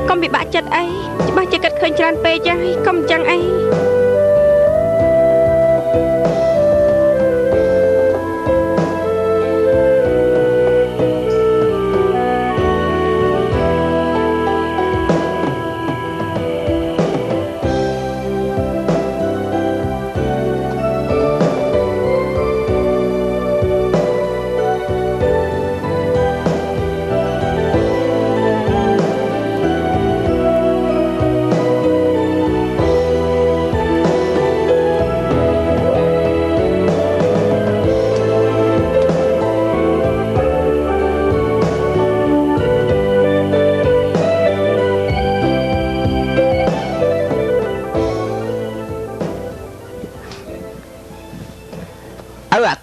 កុំពិបាកចិត្តអីច្បាស់ជាគិតឃើញច្រើនពេកហើយកុំអញ្ចឹងអី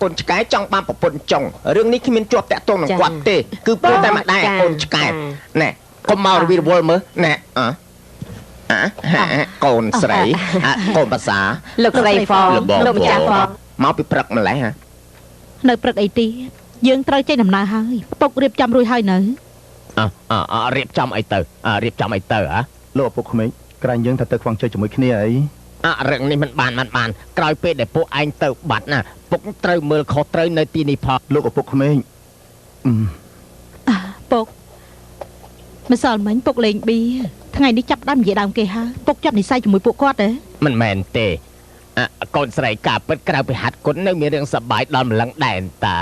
កូនឆ្កែចង់បានប្រពន្ធចុងរឿងនេះគ្មានជាប់តាក់ទងនឹងគាត់ទេគឺព្រោះតែម្ដាយកូនឆ្កែណែកុំមករវីរវល់មើលណែអកូនស្រីកូនភាសាលោកស្រីហ្វងលោកម្ចាស់ហ្វងមកពីព្រឹកម្លេះហ៎នៅព្រឹកអីទៀតយើងត្រូវចេញដំណើរហើយពុករៀបចំរួចហើយនៅអរៀបចំអីទៅរៀបចំអីទៅហ៎លោកឪពុកក្មេកក្រែងយើងថាទៅខ្វងជ័យជាមួយគ្នាអីរឿងនេះមិនបានក្រោយពេលដែលពួកឯងទៅបាត់ណាពុកត្រូវមើលខុសត្រូវនៅទីនេះផងលោកឪពុកក្មេងពុកម្សិលមិញពុកលេងបៀថ្ងៃនេះចាប់ដើមនិយាយដើមគេហើយពុកចាប់និស័យជាមួយពួកគាត់ទេមិនមែនទេកូនស្រីការពិតក្រៅពីហាត់គុណនៅមានរឿងសប្បាយដល់ម្លឹងដែរតា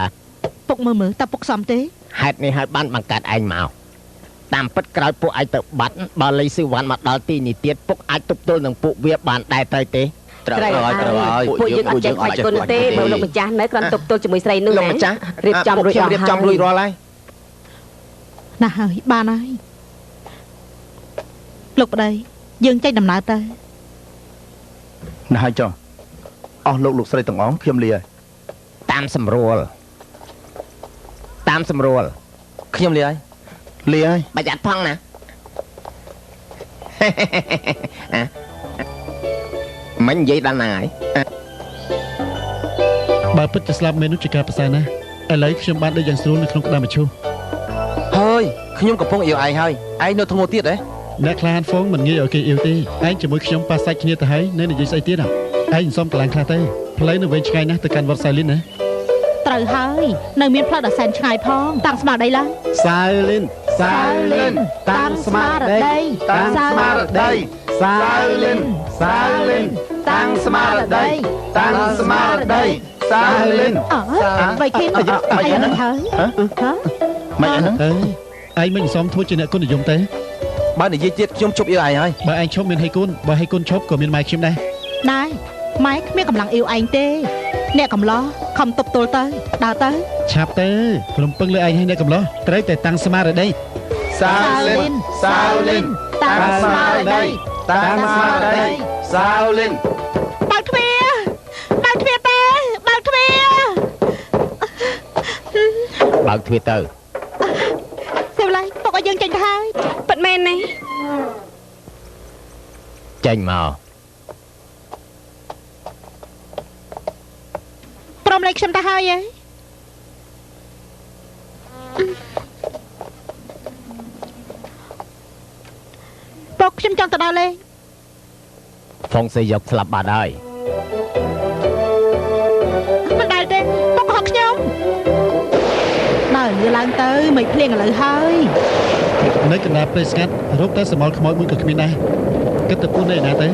ពុកមើលតើពុកសមទេហេតុនេះហើយបានបង្កើតឯងមកតាមពិតក្រោយពួកឯងទៅបាត់បើលីស៊ីវ៉ាន់មកដល់ទីនេះទៀតពុកអាចទប់ទល់នឹងពួកវាបានដែរត្រូវទេត្រូវហើយពួកយើងអត់ចេះខ្វាច់គុណទេបើលោកម្ចាស់នៅគ្រាន់ទប់ទល់ជាមួយស្រីនោះលោកម្ចាស់រៀបចំរួចរៀបចំរួចរាល់ហើយណាស់ហើយបានហើយលោកប្តីយើងចេញដំណើរទៅណាស់ហើយចុះអស់លោកស្រីទាំងអស់ខ្ញុំលាហើយតាមសម្រួលខ្ញុំលាហើយលាហើយប្រយ័ត្នផងណាមិននិយាយដល់ណាហើយបើពិតជាស្លាប់មែននោះជាការប្រសើរណាស់ឥឡូវខ្ញុំបានដូចយ៉ាងស្រួលនៅក្នុងក្តារមឈូសហើយខ្ញុំកំពុងអៀវឯងហើយឯងនៅធ្ងន់ទៀតហ៎អ្នកខ្លាហានហ្វងមិនងាយឲ្យគេអៀវទេឯងជាមួយខ្ញុំប៉ះសាច់គ្នាទៅហើយនៅនិយាយស្អីទៀតឯងសុំកម្លាំងខ្លះទេផ្លូវនៅវែងឆ្ងាយណាស់ទៅកាន់វត្តសៃលីនណាត្រូវហើយនៅមានផ្លូវដ៏សែនឆ្ងាយផងតាំងស្មារតីឡើងសៅលីនសៅលីនតាំងស្មារតីតាំងស្មារតីសៅលីនសៅលីនតាំងស្មារតីតាំងស្មារតីសៅលីនអើបៃខិនអីហ្នឹងហើយហ៎មិនអីហ្នឹងឯងមិនសមធ្វើជាអ្នកគុណនិយមទេបើនិយាយទៀតខ្ញុំជប់អៀវឯងហើយបើឯងឈប់មានហេគុណបើហេគុណឈប់ក៏មានម៉ែខ្ញុំដែរដែរម៉ែគ្មានកម្លាំងអៀវឯងទេអ្នកកំឡោះខំទប់ទល់ទៅដើរទៅឆាប់ទៅរំពឹងលើឯងហើយអ្នកកំឡោះត្រូវតែតាំងស្មារតីសាវលីនសាវលីនតាំងស្មារតីតាំងស្មារតីសាវលីនបើកទ្វារបើកទ្វារទៅបើកទ្វារបើកទ្វារទៅសេវឡៃពុកឲ្យយើងចេញទៅហើយពិតមែនទេចេញមកព្រមលេខខ្ញុំទៅហើយហ៎ពុកខ្ញុំចង់ទៅដល់លេងហ្វុងសេយកស្លាប់បាត់ហើយមិនដែលទេពុកកុហកខ្ញុំដើរលឿឡើងទៅមិនភ្លៀងឥឡូវហើយនៅកណ្ដាលព្រៃស្ងាត់រកតែសមល់ខ្មោចមួយក៏គ្មានដែរគិតទៅពួននៅណាទៅ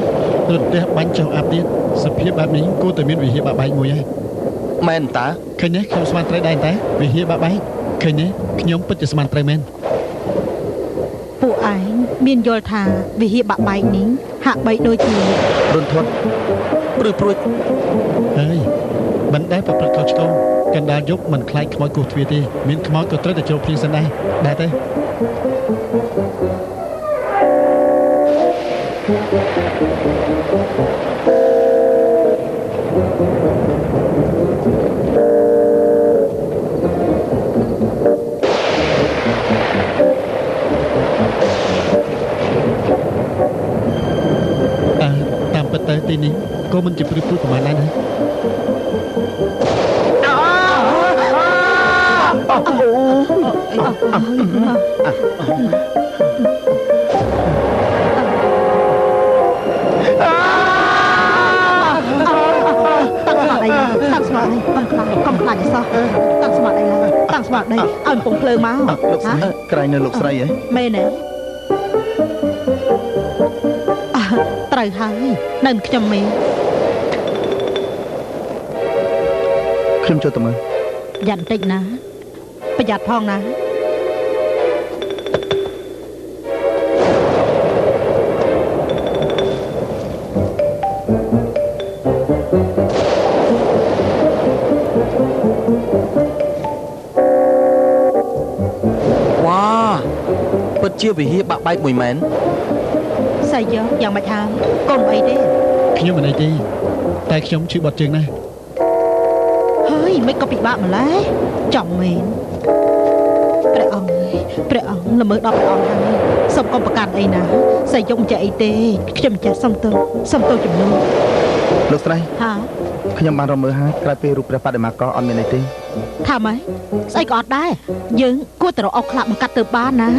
រន្ទះបាញ់ចុះអាប់ទៀតសភាពបែបនេះគួរតែមានវិហារបាក់បែកមួយហើយមែនតើឃើញទេខ្ញុំស្មានត្រូវដែរតែវិហារបាក់បែកឃើញទេខ្ញុំពិតជាស្មានត្រូវមែនពួកឯងមានយល់ថាវិហារបាក់បែកនេះហាក់បីដូចជារន្ធត់ឬព្រួយហើយមិនដែលប្រព្រឹត្តខុសឆ្គងកណ្ដាលយប់មិនខ្លាចខ្មោចគោះទ្វារទេមានខ្មោចក៏ត្រូវតែជ្រោកភ្លៀងសិនដែរដែរទេតាមពិតទៅទីនេះក៏មិនជាព្រឺព្រួចប្រហែលដែរណា ល់ដីឲ្យកំពង់ភ្លើងមកលោកស្រីក្រែងនៅលោកស្រីហ៎មែនទេត្រូវហើយនៅខ្ញុំមេខ្ញុំចូលទៅមើលយ៉ាន់តិចណាប្រយ័ត្នផងណាវ៉ាពិតជាវិហារបាក់បែកមួយមែនសៃយកយ៉ាងម៉េចហើយកូនអីទេខ្ញុំមិនអីទេតែខ្ញុំឈឺបត់ជើងណាស់ហើយមិនក៏ពិបាកម្ល៉េះចំមែនព្រះអង្គអើយព្រះអង្គល្មើដល់ព្រះអង្គហើយសូមកុំប្រកាន់អីណាសៃយកមិនចេះអីទេខ្ញុំម្ចាស់សុំទោសសុំទោសជំនួសលោកស្រីហាខ្ញុំបានរមើលហើយក្រោយពេលរូបព្រះបដិមាកអត់មានអីទេថាម៉េចស្អីក៏អត់ដែរយើងគួរតែរកអុកខ្លះបង្កាត់ទៅបានណា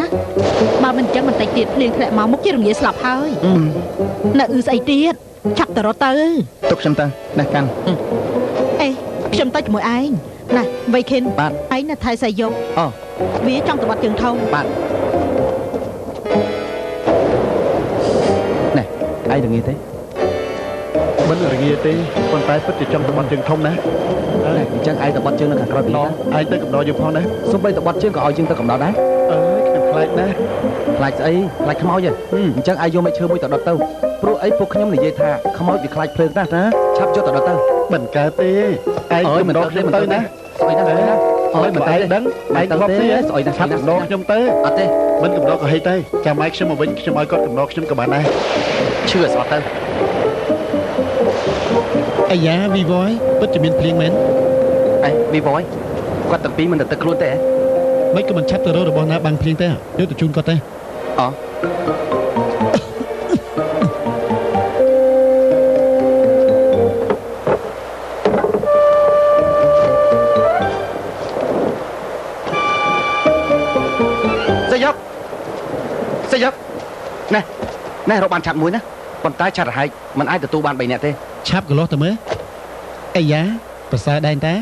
បើមិនអញ្ចឹងបន្តិចទៀតភ្លៀងធ្លាក់មកមុខជារងាស្លាប់ហើយនៅអឺស្អីទៀតឆាប់ទៅរកទៅទុកខ្ញុំទៅណាស់កាន់អេខ្ញុំទៅជាមួយឯងណាវៃខិនបាទឯងនៅថៃសៃយកអូវាចង់ទៅបាត់ជើងធំបាទណែឯងរងាទេមិនរងាទេប៉ុន្តែពិតជាចង់ទៅបាត់ជើងធំណាអញ្ចឹងឯងទៅបាត់ជើងនៅខាងក្រោយពីណាឯងទៅកំដរយើងផងណាសូម្បីទៅបាត់ជើងក៏ឲ្យយើងទៅកំដរដែរអើយខ្ញុំខ្លាចណាស់ខ្លាចស្អីខ្លាចខ្មោចហ៎អញ្ចឹងឯងយកមែកឈើមួយទៅដុតទៅព្រោះអីពួកខ្ញុំនិយាយថាខ្មោចវាខ្លាចភ្លើងណាស់ណាឆាប់យកទៅដុតទៅមិនកើតទេឯងកំដរខ្ញុំទៅណាស្អុយណាស់អើយមិនឯងដឹងឯងធ្លាប់ទេស្អុយណាស់ឆាប់កំដរខ្ញុំទៅអត់ទេមិនកំដរក៏ហីទៅចាំឯងខ្ញុំមកវិញខ្ញុំឲ្យគាត់កំដរខ្ញុំក៏បានដែរឈឺឲ្យស្អត់ទៅអាយ៉ាវីវយពិតជាមានភ្លៀងមែនអេវីវយគាត់ទាំងពីរមិនទៅទឹកខ្លួនទេមិនក៏មិនឆាប់ទៅរករបស់ណាបាំងភ្លៀងទេយកទៅជូនគាត់ទេអូសយកសយកណែណែរកបានឆាប់មួយណាប៉ុន្តែឆាត់រហែកមិនអាចទទួលបាន3នាក់ទេឆាប់កន្លោះទៅមើលអាយ៉ាប្រសើរដែរតា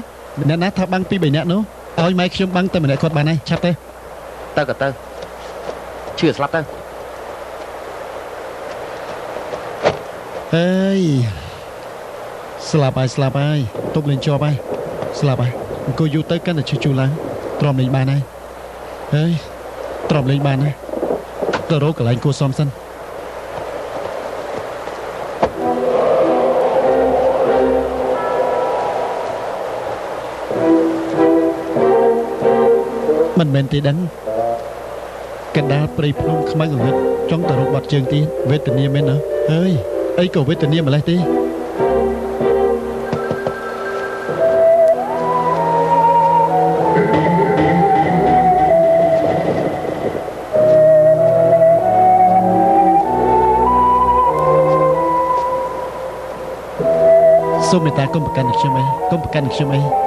អ្នកណាថាបាំងពី3នាក់នោះឲ្យម៉ែខ្ញុំបាំងតែម្នាក់គាត់បានហើយឆាប់ទៅទៅក៏ទៅជឿស្លាប់ទៅអើយស្លាប់ហើយស្លាប់ហើយទប់លេងជាប់ហើយស្លាប់ហើយអង្គុយយូរទៅកាន់តែឈឺជួលឡើងទ្រាំលេងបានហើយហើយទ្រាំលេងបានហើយទៅរកកន្លែងគួរសមសិនមិនមែនទេដឹងកណ្ដាលព្រៃភ្នំខ្មៅងងឹតចង់ទៅរកបាត់ជើងទៀតវេទនាមែនណាហើយអីក៏វេទនាម្លេះទេសូមមេត្តាកុំប្រកាន់ខ្ញុំអីកុំប្រកាន់ខ្ញុំអី